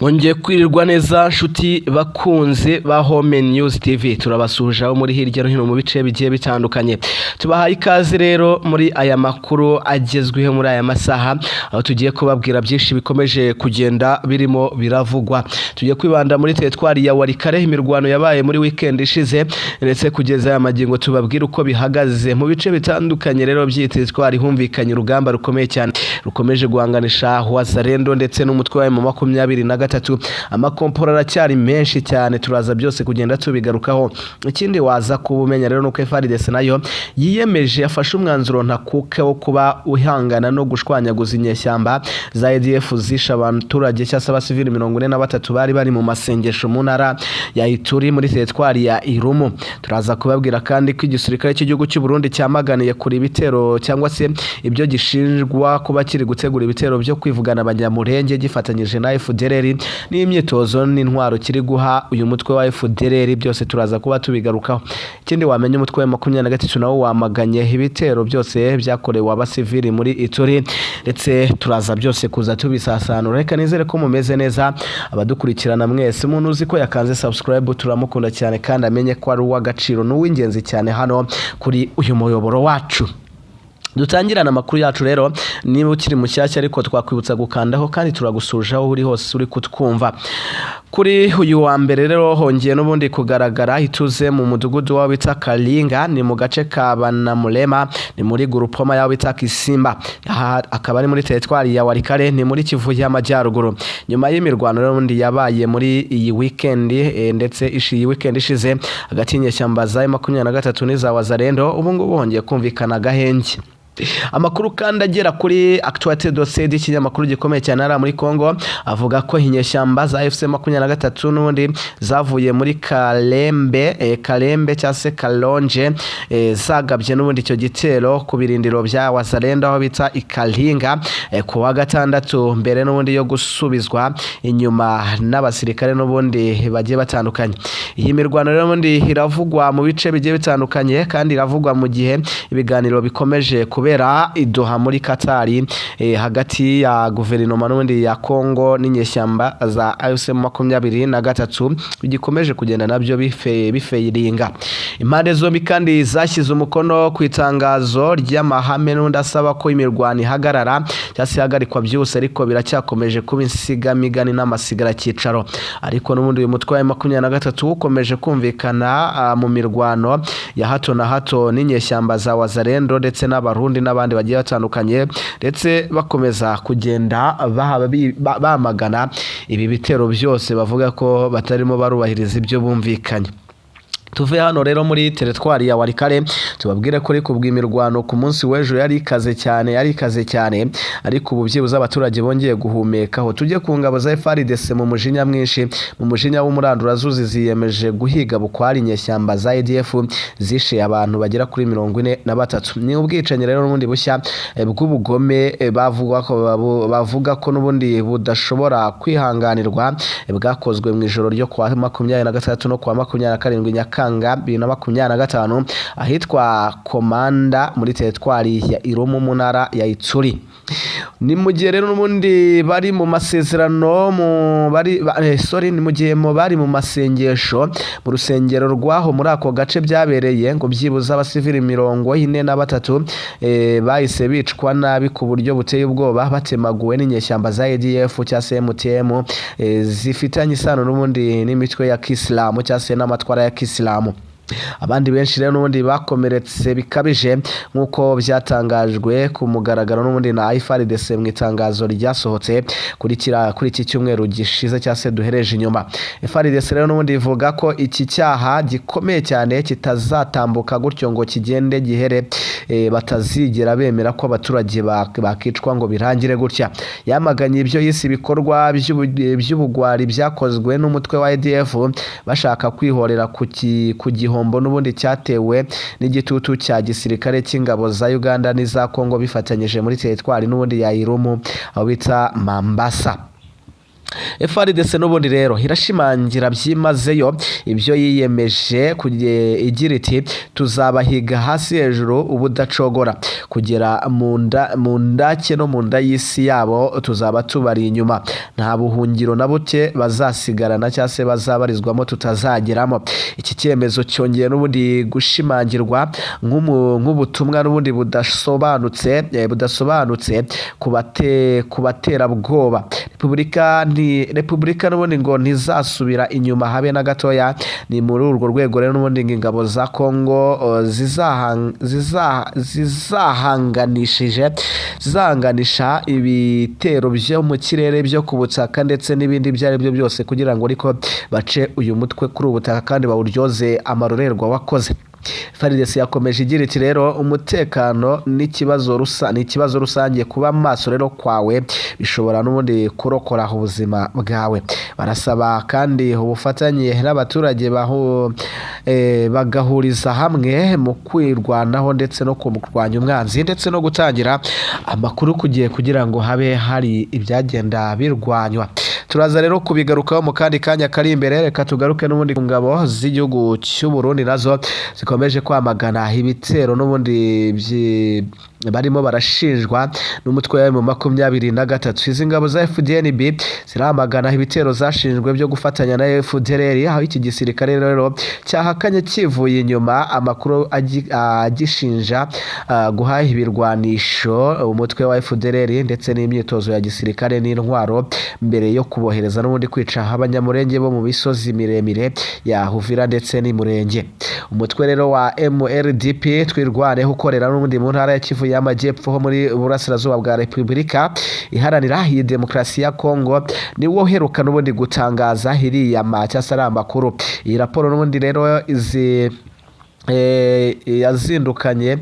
Mwongeye kwirirwa neza nshuti bakunzi ba Home News TV, turabasuhuje aho muri hirya no hino mu bice bigiye bitandukanye. Tubahaye ikaze rero muri aya makuru agezweho muri aya masaha, aho tugiye kubabwira byinshi bikomeje kugenda birimo biravugwa. Tugiye kwibanda muri teritwari ya Walikale, imirwano yabaye muri weekend ishize, ndetse kugeza aya magingo tubabwira uko bihagaze mu bice bitandukanye. Rero by'iyi teritwari humvikanye urugamba rukomeye cyane rukomeje guhanganisha Wazalendo ndetse n'umutwe wa M23. Amakompora aracyari menshi cyane, turaza byose kugenda tubigarukaho. Ikindi waza kuba umenya rero nuko FARDC nayo yiyemeje, yafashe umwanzuro ntakuka wo kuba uhangana no gushwanyaguza inyeshyamba za ADF zishe abaturage cyangwa se abasivili 43 bari bari mu masengesho mu ntara ya Ituri muri teritwari ya Irumu. Turaza kubabwira kandi ko igisirikare cy'igihugu cy'u Burundi cyamaganiye kure ibitero cyangwa se ibyo gishinjwa kuba kiri gutegura ibitero byo kwivugana Abanyamurenge gifatanyije na FDLR, n'imyitozo n'intwaro kiri guha uyu mutwe wa FDLR. Byose turaza kuba tubigarukaho. Ikindi wamenya, umutwe wa 23 nawo wamaganye ibitero byose byakorewe abasivili muri Ituri, ndetse turaza byose kuza tubisasanura. Reka nizere ko mumeze neza, abadukurikirana mwese. Umuntu uzi ko yakanze subscribe turamukunda cyane, kandi amenye ko ari uw'agaciro n'uw'ingenzi cyane hano kuri uyu muyoboro wacu. Dutangirana amakuru yacu rero. Niba ukiri mushyashya ariko twakwibutsa gukandaho, kandi turagusuje aho uri hose uri kutwumva. Kuri uyu wa mbere rero hongeye n'ubundi kugaragara ituze mu mudugudu w'aho bita Kalinga, ni mu gace ka Banamurema, ni muri groupement y'aho bita Kisimba, aha akaba ari muri teritwari ya Walikale, ni muri Kivu y'Amajyaruguru, nyuma y'imirwano n'ubundi yabaye muri iyi weekend ndetse iyi weekend ishize hagati y'inyeshyamba za 23 n'iza Wazalendo. Ubu ngubu hongeye kumvikana agahenge. Amakuru kandi agera kuri Actualité Dossier, ikinyamakuru gikomeye cyane hariya muri Congo, avuga ko inyeshyamba za AFC 23 n'ubundi zavuye muri Kalembe, Kalembe cyangwa se Kalonje, zagabye n'ubundi icyo gitero ku birindiro bya Wazalendo aho bita Ikalinga ku wa gatandatu, mbere n'ubundi yo gusubizwa inyuma n'abasirikare n'ubundi bagiye batandukanye. Iyi mirwano rero n'ubundi iravugwa mu bice bigiye bitandukanye, kandi iravugwa mu gihe ibiganiro bikomeje kubera i Doha muri Katari, hagati ya guverinoma n'ubundi ya Congo n'inyeshyamba za AFC 23 bigikomeje kugenda nabyo bifeyiringa. Impande zombi kandi zashyize umukono ku itangazo ry'amahame n'undi asaba ko imirwano ihagarara cyangwa se ihagarikwa byose, ariko biracyakomeje kuba insigamigani n'amasigaracyicaro. Ariko n'ubundi uyu mutwe wa 23 ukomeje kumvikana mu mirwano ya hato na hato n'inyeshyamba za Wazalendo ndetse n'Abarundi n'abandi bagiye batandukanye, ndetse bakomeza kugenda bamagana ibi bitero byose, bavuga ko batarimo barubahiriza ibyo bumvikanye. Tuve hano rero muri teritwari ya Walikale, tubabwire ko ariko imirwano ku munsi w'ejo yari ikaze cyane, yari ikaze cyane, ariko ubu byibuze abaturage bongeye guhumekaho. Tujye ku ngabo za FARDC mu mujinya mwinshi, mu mujinya w'umurandurazuzi, ziyemeje guhiga bukwari inyeshyamba za ADF zishe abantu bagera kuri 43. Ni ubwicanyi rero n'ubundi bushya bw'ubugome, bavuga ko n'ubundi budashobora kwihanganirwa, bwakozwe mu ijoro ryo kuwa 26 no kuwa 27 Nyakanga 2025 ahitwa Komanda muri teritwari ya Irumu mu ntara ya Ituri. Ni mu gihe rero n'ubundi bari mu masezerano mu bari sorry, ni mu gihe mu bari mu masengesho mu rusengero rwaho muri ako gace byabereye. Ngo byibuze abasivili 43 bahise bicwa nabi ku buryo buteye ubwoba, batemaguwe n'inyeshyamba za ADF cyangwa se MTM, zifitanye isano n'ubundi n'imitwe ya Kisilamu cyangwa se n'amatwara ya Kisilamu. Abandi benshi rero n'ubundi bakomeretse bikabije, nk'uko byatangajwe ku mugaragaro n'ubundi na FARDC mu itangazo ryasohotse kuri iki cyumweru gishize cyangwa se duhereje inyuma. FARDC rero n'ubundi ivuga ko iki cyaha gikomeye cyane kitazatambuka gutyo ngo kigende gihere, batazigera bemera ko abaturage bakicwa ngo birangire gutya. Yamaganye ibyo yise ibikorwa by'ubugwari byakozwe n'umutwe wa ADF bashaka kwihorera ku gihombo n'ubundi cyatewe n'igitutu cya gisirikare cy'ingabo za Uganda n'iza Congo bifatanyije muri teritwari n'ubundi ya Irumu aho bita Mambasa. FARDC n'ubundi rero irashimangira byimazeyo ibyo yiyemeje, igira iti: "Tuzabahiga hasi hejuru ubudacogora, kugera mu ndake no mu nda y'isi yabo, tuzaba tubari inyuma. Nta buhungiro na buke bazasigarana cyangwa se bazabarizwamo tutazageramo." Iki cyemezo cyongeye n'ubundi gushimangirwa nk'ubutumwa n'ubundi budasobanutse ku baterabwoba. Repubulika n'ubundi ngo ntizasubira inyuma habe na gatoya. Ni muri urwo rwego rero n'ubundi ngo ingabo za Kongo zizahanganisha ibitero byo mu kirere, byo ku butaka ndetse n'ibindi ibyo ari byo byose, kugira ngo ariko bace uyu mutwe kuri ubu butaka kandi bawuryoze amarorerwa wakoze. FARDC yakomeje igira iti rero: "Umutekano ni ikibazo rusange. Kuba maso rero kwawe bishobora n'ubundi kurokora ubuzima bwawe." Barasaba kandi ubufatanye n'abaturage bagahuriza hamwe mu kwirwanaho ndetse no kurwanya umwanzi, ndetse no gutangira amakuru ku gihe kugira ngo habe hari ibyagenda birwanywa. Turaza rero kubigarukaho mu kandi kanya kari imbere. Reka tugaruke n'ubundi ku ngabo z'igihugu cy'u Burundi, nazo zikomeje kwamagana ibitero n'ubundi barimo barashinjwa n'umutwe wa M23. Izi ngabo za FDNB ziramagana ibitero zashinjwe byo gufatanya na FDLR, aho iki gisirikare rero cyahakanye kivuye inyuma amakuru agishinja guha ibirwanisho umutwe wa FDLR ndetse n'imyitozo ya gisirikare n'intwaro, mbere yo kubohereza n'ubundi kwica Abanyamurenge bo mu misozi miremire ya Uvira ndetse n'Imurenge. Umutwe rero wa MRDP Twirwaneho, ukorera n'ubundi mu ntara ya Kivu y'Amajyepfo ho muri Burasirazuba bwa Repubulika Iharanira iyi Demokarasi ya Kongo, niwo uheruka n'ubundi gutangaza iriya ma cyangwa se ari amakuru. Iyi raporo n'ubundi rero izi yazindukanye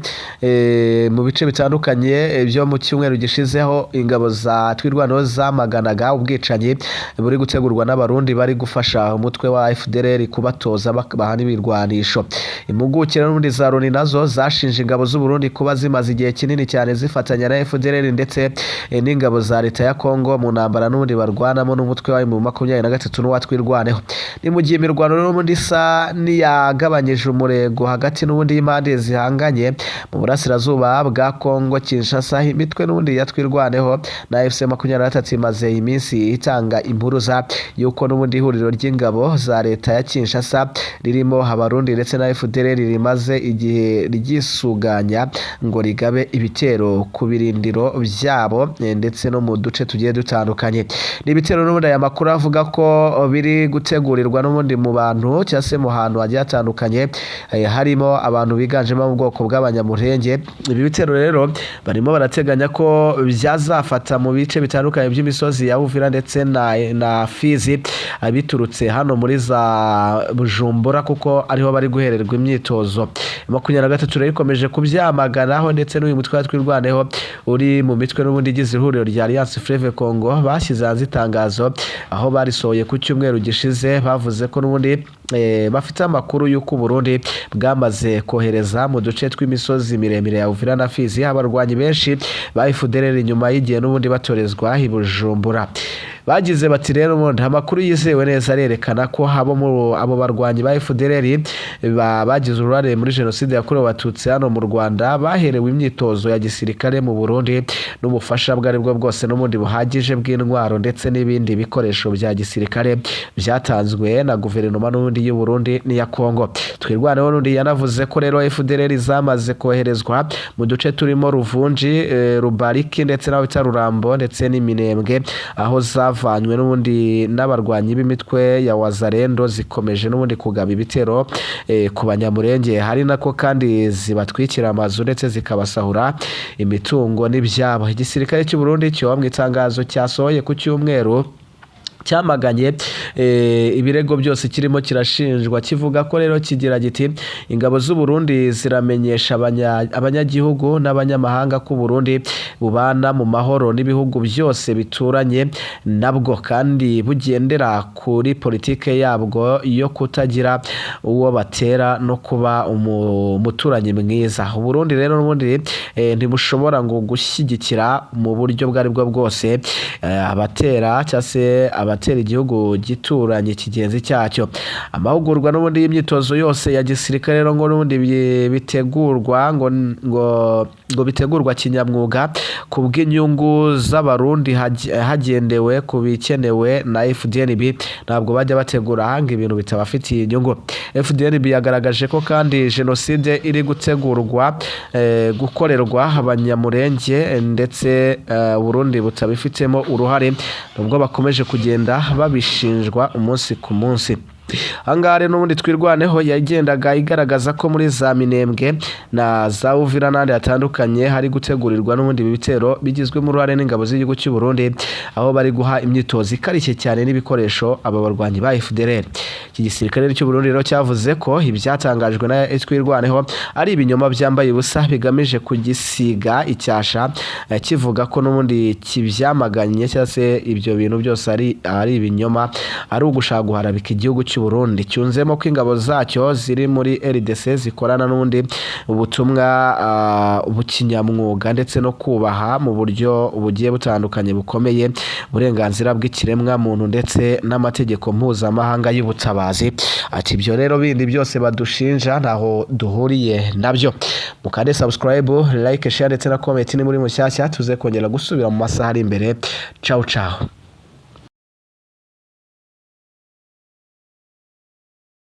mu bice bitandukanye byo mu cyumweru gishizeho, ingabo za Twirwaneho zamaganaga ubwicanyi buri gutegurwa n'Abarundi bari gufasha umutwe wa FDLR kubatoza, baha n'ibirwanisho. Impuguke n'ubundi za Loni nazo zashinje ingabo z'u Burundi kuba zimaze igihe kinini cyane zifatanya na FDLR ndetse n'ingabo za leta ya Kongo mu ntambara n'ubundi barwanamo n'umutwe wa M23 n'uwa Twirwaneho. Ni mu gihe imirwano n'ubundi isa n'iyagabanyije umurego hagati n'ubundi y'impande zihanganye mu burasirazuba bwa Kongo Kinshasa. Imitwe n'ubundi ya Twirwaneho na AFC 23 imaze iminsi itanga impuruza y'uko n'ubundi ihuriro ry'ingabo za leta ya Kinshasa ririmo Abarundi ndetse na FDLR rimaze igihe ryisuganya ngo rigabe ibitero ku birindiro byabo ndetse no mu duce tugiye dutandukanye. Ni ibitero n'ubundi aya makuru avuga ko biri gutegurirwa n'ubundi mu bantu cyangwa se mu hantu hagiye hatandukanye, harimo abantu biganjemo mu bwoko bw'Abanyamurenge. Ibi bitero rero barimo barateganya ko byazafata mu bice bitandukanye by'imisozi ya Uvira ndetse na Fizi, biturutse hano muri za Bujumbura, kuko ariho bari guhererwa imyitozo. 23 rero ikomeje kubyamaganaho, ndetse n'uyu mutwe wa Twirwaneho uri mu mitwe n'ubundi igize ihuriro rya Alliance Fleuve Congo bashyize hanze itangazo, aho barisohoye ku cyumweru gishize. Bavuze ko n'ubundi bafite amakuru y'uko Burundi bwamaze kohereza mu duce tw'imisozi miremire ya Uvira na Fizi abarwanyi benshi ba FDLR, nyuma y'igihe n'ubundi batorezwa i Bujumbura. Bagize bati rero ubundi amakuru yizewe neza arerekana ko abo barwanyi ba FDLR bagize uruhare muri jenoside yakorewe Abatutsi hano mu Rwanda baherewe imyitozo ya gisirikare mu Burundi, n'ubufasha bwo aribwo bwose n'ubundi buhagije bw'intwaro ndetse n'ibindi bikoresho bya gisirikare byatanzwe na guverinoma n'ubundi y'u Burundi n'iya Kongo. Twirwaneho n'undi yanavuze ko rero FDLR zamaze koherezwa mu duce turimo Ruvunji, Rubariki ndetse n'aho bita Rurambo ndetse n'Iminembwe, aho zavanywe n'ubundi n'abarwanyi b'imitwe ya Wazalendo, zikomeje n'ubundi kugaba ibitero ku Banyamurenge, hari nako kandi zibatwikira amazu ndetse zikabasahura imitungo n'ibyabo. Igisirikare cy'u Burundi cyo mu itangazo cyasohoye ku cyumweru cyamaganye ibirego byose kirimo kirashinjwa, kivuga ko rero kigira giti: "Ingabo z'u Burundi ziramenyesha abanyagihugu n'abanyamahanga ko Burundi bubana mu mahoro n'ibihugu byose bituranye nabwo, kandi bugendera kuri politike yabwo yo kutagira uwo batera no kuba umuturanyi mwiza. Burundi rero n'ubundi ntibushobora ngo gushyigikira mu buryo bwo aribwo bwose abatera cyangwa se abatera igihugu gituranye kigenzi cyacyo. Amahugurwa n'ubundi y'imyitozo yose ya gisirikare rero ngo n'ubundi bitegurwa ngo bitegurwa kinyamwuga ku bw'inyungu z'Abarundi, hagendewe ku bikenewe na FDNB. Ntabwo bajya bategura ahanga ibintu bitabafitiye inyungu. FDNB yagaragaje ko kandi jenoside iri gutegurwa gukorerwa Abanyamurenge ndetse Burundi butabifitemo uruhare, nubwo bakomeje kugenda babishinjwa umunsi ku munsi. Ahangaha rero n'ubundi Twirwaneho yagendaga igaragaza ko muri za Minembwe na za Uvira n'ahandi hatandukanye hari gutegurirwa n'ubundi ibi bitero bigizwemo uruhare n'ingabo z'igihugu cy'u Burundi, aho bari guha imyitozo ikarishye cyane n'ibikoresho aba barwanyi ba FDLR. Iki gisirikare cy'u Burundi rero cyavuze ko ibyatangajwe na Twirwaneho ari ibinyoma byambaye ubusa bigamije kugisiga icyasha, kivuga ko n'ubundi kibyamaganye, cyangwa se ibyo bintu byose ari ibinyoma, ari ugushaka guharabika igihugu cy'u Burundi. Cyunzemo ko ingabo zacyo ziri muri RDC zikorana n'ubundi ubutumwa bukinyamwuga ndetse no kubaha mu buryo bugiye butandukanye bukomeye uburenganzira bw'ikiremwa muntu ndetse n'amategeko mpuzamahanga y'ubutabazi. Ati ibyo rero bindi byose badushinja ntaho duhuriye nabyo. Mukande subscribe, like, share ndetse na comment ni muri mushyashya, tuze kongera gusubira mu masaha ari imbere. Ciao ciao.